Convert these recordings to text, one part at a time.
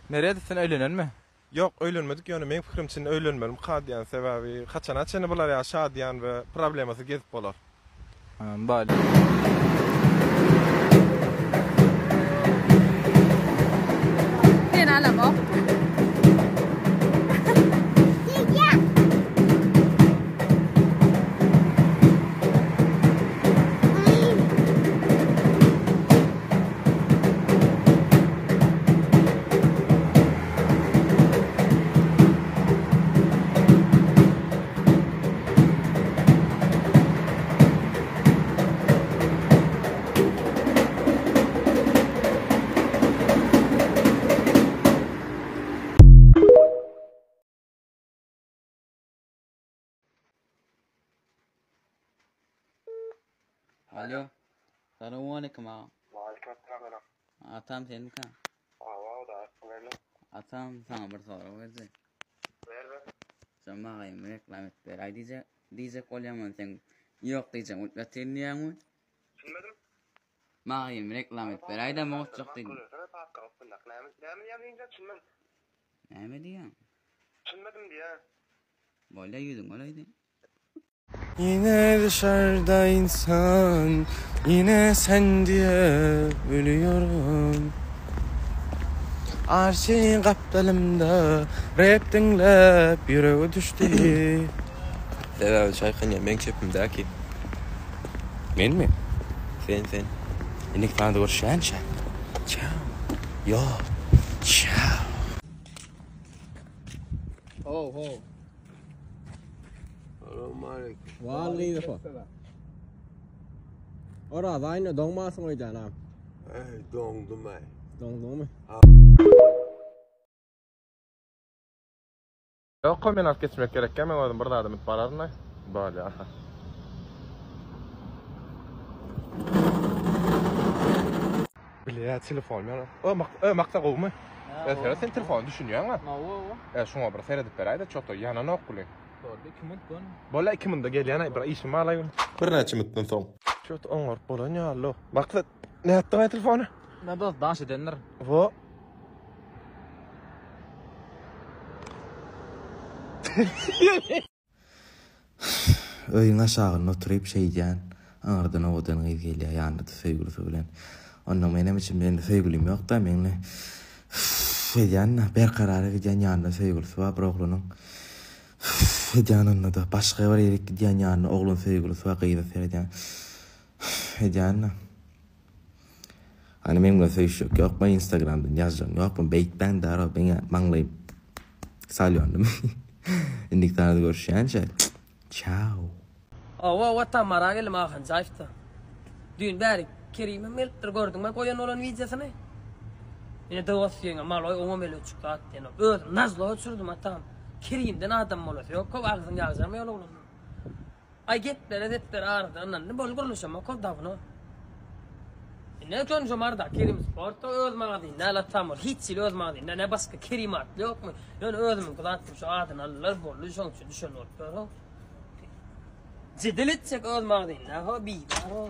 Meredow sen öýlenenmi? Ýok öýlenmedik ýöne meň pikirimçe indi öýlenmelimka diýän sebäbi haçana çenli bular ýaly şadyýan we problemasyz gezip bolar. Bal. Seni alamok. Alo. Salowmaleýkim agam. Waleýkim salam. Atam senmikä? Hawa, o da berle. Atam saňa bir sorag berjek. Ber ber. Şo magaýymy reklam edip beräý diýjek, diýjek bolýan ony sen ýok diýjek bolup ýatyryn diýýäňmi? Düşünmedim. Magaýymy reklam edip beräý-de mogutjak diýdim. Görürsene papkaň üstündäki näme näme diýýän diýince düşünmedim. Näme diýýäň? Düşünmedim diýýän. Bolýa ýüzüň bolaýdy. Yine dışarıda insan Yine sen diye ölüyorum Arşy gapdalymda Rap diňläp ýüregi düşdi. Sebäbi çaýkanýan meň çepimdäki. Menmi? Sen sen. Indiki sanda görüşýänçä. Çao. Ýo. Çao. Ho ho. Salowmaleýkim. Waleýkim. Oraz aýna doňmasyň öýdän ha. Eý, doňdum aý. Doňduňmy? Ýok, men alyp geçmek gerekýär, men özüm bir zada münüp bararyn-aý. Bolýar, aha. Bilýä, telefonym ýok. Ö, mak, ö, maksa gowumy? Ö, seret, sen telefona düşünýäň-ä? Hawa, hawa. E, şuňa bir seredip beräý-de, çoto ýananok welin. Boldy, 2 minut gön. Bolýa, 2 minutda gelýän-aý, bir işim bar-laý welin. Birnäçe minutdan soň. Çoto oňaryp bolan ýaly-ow. Maksat, nätdiň-aý telefony? Ne dost, daş edendir. Wo. Öýüň aşagynda oturyp şeýdýän. Aňyrdan owadan gyz gelýär ýanynda-da söýgülisi bilen. Onnoň menem içimde indi söýgülim ýok-da, men indi edýän-de, Berkarara gidýän ýanynda söýgülisi bar bir oglanyň. Edýän onda-da, başga bir ýerik gidýän ýanynda oglan söýgülisi bar gyza seredýän. Edýän-de. Hany meň bilen söýüşjek ýokmy instagramdan ýazjaň ýokmy beýtmäň daro meňä maňlaýym salýondum indiki sanada görüşýänçä çao. Hawa Watan Mara geldim Ahanjaýewda. Düýn bäri Kerimem gelipdir gördüňmi goýan bolan wideosyny? Ine dost ýeňe maloý oňam eli öçük zat diýenok. Özüm nazlo öçürdim atam. Kerimden adam bolasy ýok köp agzyň ýagjarmy ýol oglandan. Aý geplere depdere arada ynandy bol gurluşamok ol dawno. Ine şonça marda Kerim sportda öz magazin däl atam ol hiç hili öz magazin däl ne başga Kerim atly ýokmy ýöne özümiňki zat diýip şu adyny aldylar boldy şoň üçin düşen bolup ýör Jedel etjek öz magazin däl ho bidar ho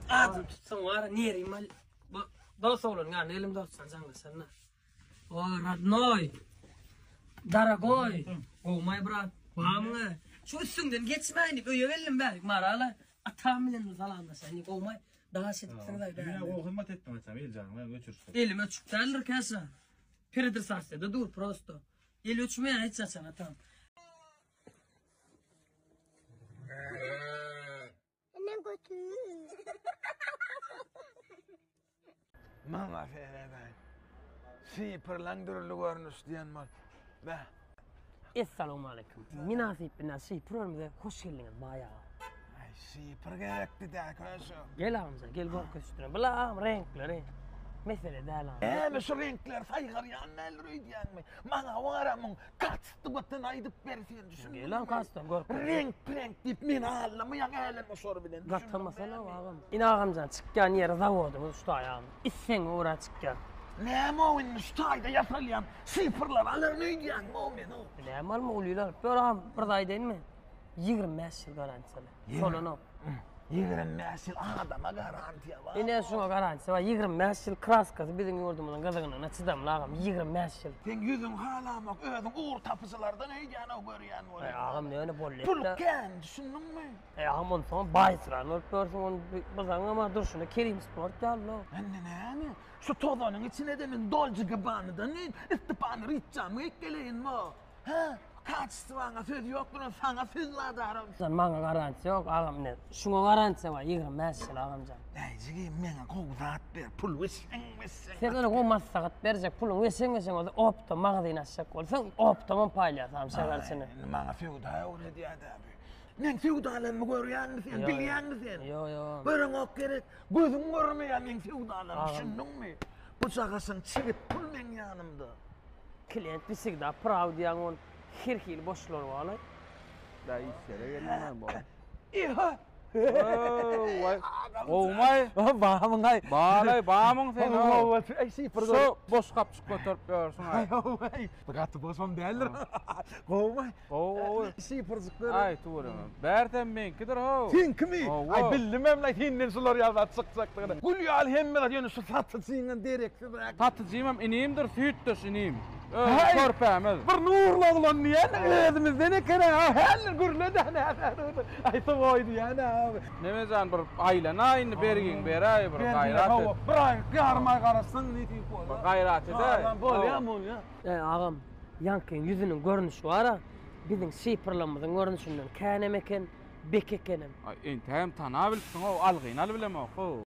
adyny tutsaň bar nerimal bu dos oglan ýanyna gelim dostjan jaňlaşanda. O rodnoý. Dorogoý. Gowmaý brat. Bamyňa. Şu üstüňden geçmäýin diýip öýe geldim bärik Marala. Atam bilen bir salamlaşaýyn diýip gowmaý. Daş edipsiňiz aý bäri. Ýa gowy hyzmat etdiň atam el janyň bilen öçürişdir. Elim öçük däldir käşe. Peredrsasiýada dur prosto. El öçmeýär hiç haçan atam. Ene götür. Maňa seredäý. Şifrleň dürli görnüş diýen bol. Beh. Essalawmaleýkim. Mynasyp bina şifr bölümize hoş geldiňiz baý aga. Aý şifr gerekdi dä köşe. Gel agamjan gel görkezişdirem. Bula agam reňkleri mesele däl agam. Näme şu reňkleri saýgarýan däldir öýdýäňmi? Maňa wara muň Kaçtybatan aýdyp ber sen düşündiňmi? Gel agam kaçtym görüp. Reňk preňk diýip meni aldamaýaň älemgoşar bilen. Gatlamasana agam. Ine agamjan çykýan ýeri zawodymyz şu taý agam. Isseňe görä çykýar. Näme o indi şu taýda ýasalýan şifrleri alaryn öýdýäňmi o men o? Näme alma ulyl alyp ýör agam bir zat aýdaýynmy? 25 ýyl garantiýaly. Solanok. 25 ýyl adama garantiýa bar. Ine şuňa garantiýa bar. 25 ýyl kraskasy biziň ýurdumyzyň gyzygynyna çydamly agam. 25 ýyl. Seň ýüzüň halamok, özüň ugur tapyjylardan öýdýän-ow görýän bolýan. Eý agam ýöne bolýa. Pul kän, düşündiňmi? Eý agam onsoňam baýsyran bolup ýörsüň ony byzaňam-a durşuna Kerim sport ýaly-ow. Indi näme? Şu tozanyň içine-de men Dolce Gabbana-dan Stefano Ricciamy geýip geleýinmi? Hä? Kaçestwaňa söz ýok bilen saňa söz bar Sen maňa garantiýa ýok agam ine şuňa garantiýa bar 25 ýyl agamjan. Äý jigim meňe gowy zat ber pul weşeň weşeň. Sen ony gowy maslahat berjek puluň weşeň weşeň bolsa optom magazin açjak bolsaň optomam paýlaýas agam şäher içine. Indi maňa söwda öwredýädä bu. Meň söwdalarymy görýäňmi sen bilýäňmi sen? Ýok ýok. Göreňok gerek gözüň görmeýär meň söwdalarymy düşündiňmi? Bu jagaşyň çigit pul meň ýanymda. Klient wsegda praw diýýäň ol her hili boşlar barlaý. Da işlere geldim ben bu. Iha. Waý. Gowmaý. Bamyň aý. Balaý bamyň sen. Ay şifr Şu boş gapçyk göterip ýörsüň aý. Ay. Bu gaty boşam däldir. Gowmaý. Gowy gowy. Şifrjikler. Aý tuweleme. Bärtem meňkidir how. Seňkimi? Hawa. Ay bildim hem la senden şular ýaly çykjakdygyny. Gül ýaly hemme zat ýöne şu satyjyňdan dereksizräk. Satyjymam inimdir, süýtdeş inim. Öz Häý! körpämiz. Bir nurly oglan diýen özümizden eken ha. Häli gürle de Ay sowoý diýen ha. Nemejan bir aýlanaý indi bergiňi beräý bir gaýrat et. Bir aý, ýarym aý garaşsaň nesip bolar. Bir gaýrat edäý. Bolýa, bolýa. Eý agam, ýaňkyň ýüzüniň görnüşi bar-a, biziň şypyrlamyzyň görnüşinden känem eken, bek ekenem. Aý entägem tanabilipsiň-ow, algyny alybilemok-ow.